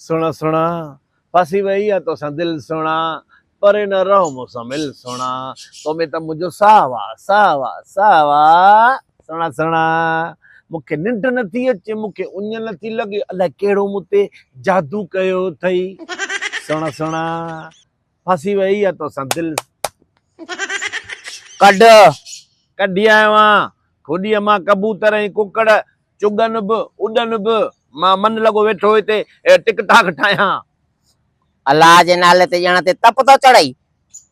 سهڻا سهڻا ڦاسي وئي آ توسان دل سهڻا پري نه رهو مون سان مل سهڻا تو ۾ ته منهنجو ساهه آ ساهه آ ساهه آ سهڻا سهڻا مون کي ننڊ نٿي اچي مون کي اڃ نٿي لڳي الائي ڪهڙو مون تي جادو ڪيو اٿئي سهڻا سهڻا ڦاسي وئي آ توسان دل. ڪڍ. ڪڍي آيو آن کڏيء مان ڪبوتر ۽ ڪڪڙ چڳن به اڏن به، مان من لڳو ويٺو هتي ٽڪ ٽاڪ ٺاهيان. الله جي نالي تي ڄڻ تي تپ ٿو چڙهئي.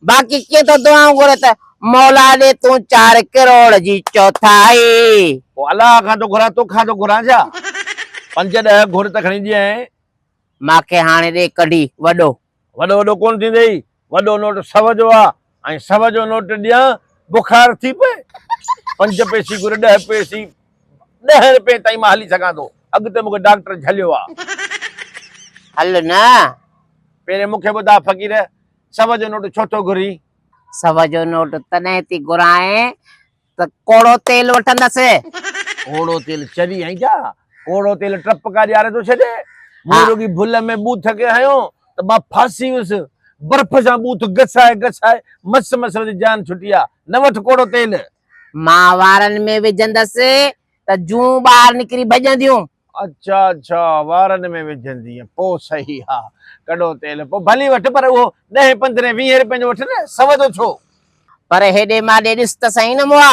باقي ڪيئن ٿو دعائون گهرين ته مولا ڏي تون چار ڪروڙ جي چوٿائي. پوء الله کان ٿو گهران توکان ٿو گهران ڇا؟ پنج ڏهه گهر ته کڻي ڏيانء. مان کي هاڻي ڏي ڪڍي وڏو. وڏو وڏو ڪونه ٿيندئي، وڏو نوٽ سو جو آ ۽ سو جو نوٽ ڏيان بخار ٿي پئي. پنج پئسي گهر ڏهه پئسي ڏهه رپين تائين مان هلي سگهان ٿو، اڳتي مون کي ڊاڪٽر جهليو آ. هل نه. پهرين مون کي ٻڌاء فقير، سو جو نوٽ ڇو ٿو گهرين؟ سو جو نوٽ تڏهن ٿي گهرانء ته ڪوڙو تيل وٺندس. ڪوڙو تيل چري آهين ڇا؟ ڪوڙو تيل ٽپڪا ڏياري ٿو ڇڏي. مون رڳي ڀل ۾ ٻوٿ کي هنيو ته مان ڦاسي ويس. برف سان ٻوٿ گسائي گسائي مس مس وڃي جان ڇٽي آ. نه وٺ ڪوڙو تيل. مان وارن ۾ وجهندس ته جون ٻاهر نڪري ڀڄنديون. اڇا اڇا وارن ۾ وجهندينء پوء صحيح آ. ڪڙو تيل پوء ڀلي وٺ پر اهو ڏهين پندرهين ويهين رپين جو وٺ نه سو جو ڇو؟ پر هيڏي ماڏي ڏس ته سهي نه مئا.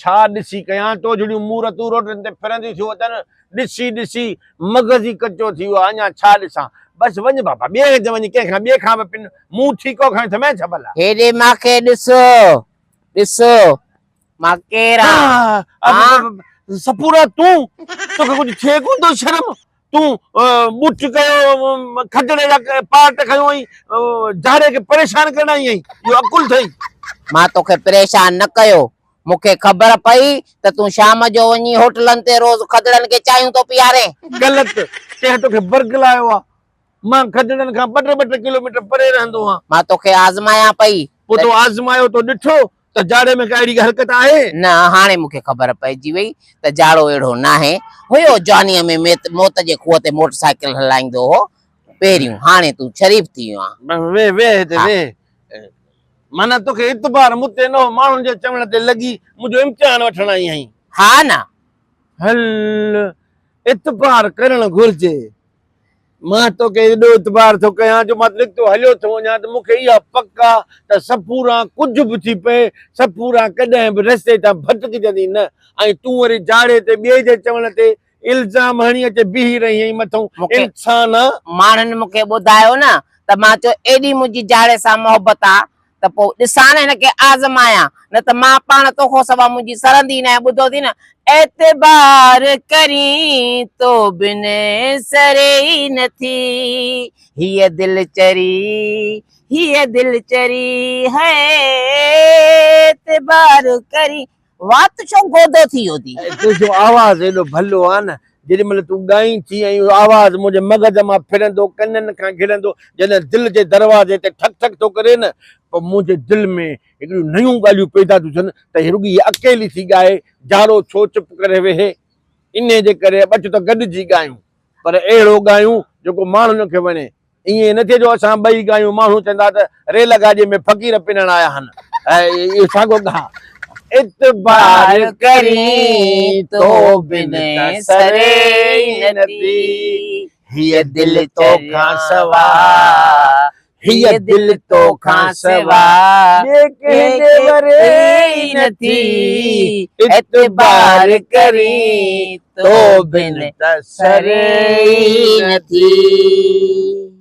ڇا ڏسي ڪيان تو جهڙيون مورتون روڊن تي ڦرنديون ٿيون وتن ڏسي ڏسي مغز ئي ڪچو ٿي ويو آ اڃا ڇا ڏسان بس وڃ بابا ٻئي هنڌ وڃي ڪنهن کان ٻئي کان به پن مون ٺيڪو کنيو ٿمين ڇا ڀلا. هيڏي ماکي ڏس ڏس مان ڪير آن؟ ها سپورا تون توکي ڪجهه ٿئي ڪونه ٿو شرم تون ٻوٽ ڪيو کدڙي جا پاٽ کنيو ۽ جاڙي کي پريشان ڪرڻ آئي آهين اهو عقل اٿئي؟ مان توکي پريشان نه ڪيو مون کي خبر پئي ته تون شام جو وڃي هوٽلن تي روز کدڙن کي چانهيون ٿو پيارين. غلط ڪنهن توکي برغلايو آ مان کدڙن کان ٻه ٽي ٻه ٽي ڪلوميٽر پري رهندو آهيان. مان توکي آزمايان پئي. پوء تو آزمايو تو ڏٺو ته جاڙي ۾ ڪا اهڙي حرڪت آهي؟ نه، هاڻي مون کي خبر پئجي وئي ته جاڙو اهڙو ناهي. هيو جوانيء ۾ موت جي کوهه تي موٽر سائيڪل هلائيندو هو پهريون، هاڻي تون شريف ٿي ويو آهين. ويهه ويهه هتي ويهه. معنيٰ توکي اعتبار مون تي نه هو، ماڻهن جي چوڻ تي لڳي منهنجو امتحان وٺڻ آئي آهين. ها نه. هل، اعتبار ڪرڻ گهرجي. مان توکي ايڏو اعتبار ٿو ڪيان جو مان نڪتو هليو ٿو وڃان ته مون کي اها پڪ آ ته صفوران ڪجهه به ٿي پئي، صفوران ڪڏهن به رستي تان ڀٽڪجندي نه ۽ تون وري جاڙي تي ٻئي جي چوڻ تي الزام هڻي اچي بيهي رهين ۽ مٿئون انسان. ماڻهن مون کي ٻڌايو نه ته مان چيو ايڏي منهنجي جاڙي سان محبت آ ته پوء ڏسان نه هن کي آزمايان، نه ته مان پاڻ توکان سوا منهنجي سرندي ناهي. ٻڌو ٿي نه؟ اعتبار ڪرين تو بن سري ئي نه ٿي، هيء دل چري، هيء دل چري، هاء اعتبار ڪرين. وات ڇو گودو ٿي ويو ٿي؟ تنهنجو آواز ايڏو ڀلو آ نه، جيڏي مهل تون ڳائين ٿي ۽ اهو آواز منهنجي مغز مان ڦرندو، ڪنن کان گهڙندو، جڏهن دل جي دروازي تي ٺڪ ٺڪ ٿو ڪري نه، پوء منهنجي دل ۾ هڪڙيون نيون ڳالهيون پيدا ٿيون ٿين ته هي رڳي هيء اڪيلي ٿي ڳائي، جاڙو ڇو چپ ڪري ويهي؟ انهيء جي ڪري اچ ته گڏجي ڳايون، پر اهڙو ڳايون جيڪو ماڻهن کي وڻي. ائين نه ٿئي جو اسان ٻئي ڳايون ماڻهو چوندا ته ريل گاڏيء ۾ فقير پنڻ آيا هن اهو ساڳو ڳاء. اعتبار ڪرين تو بن ته سري ئي نه ٿي هيء دل توکان سوا هيء دل توکان سوا ٻئي ڪنهن ڏي وري ئي نه ٿي اعتبار ڪرين تو بن ته سري ئي نه ٿي.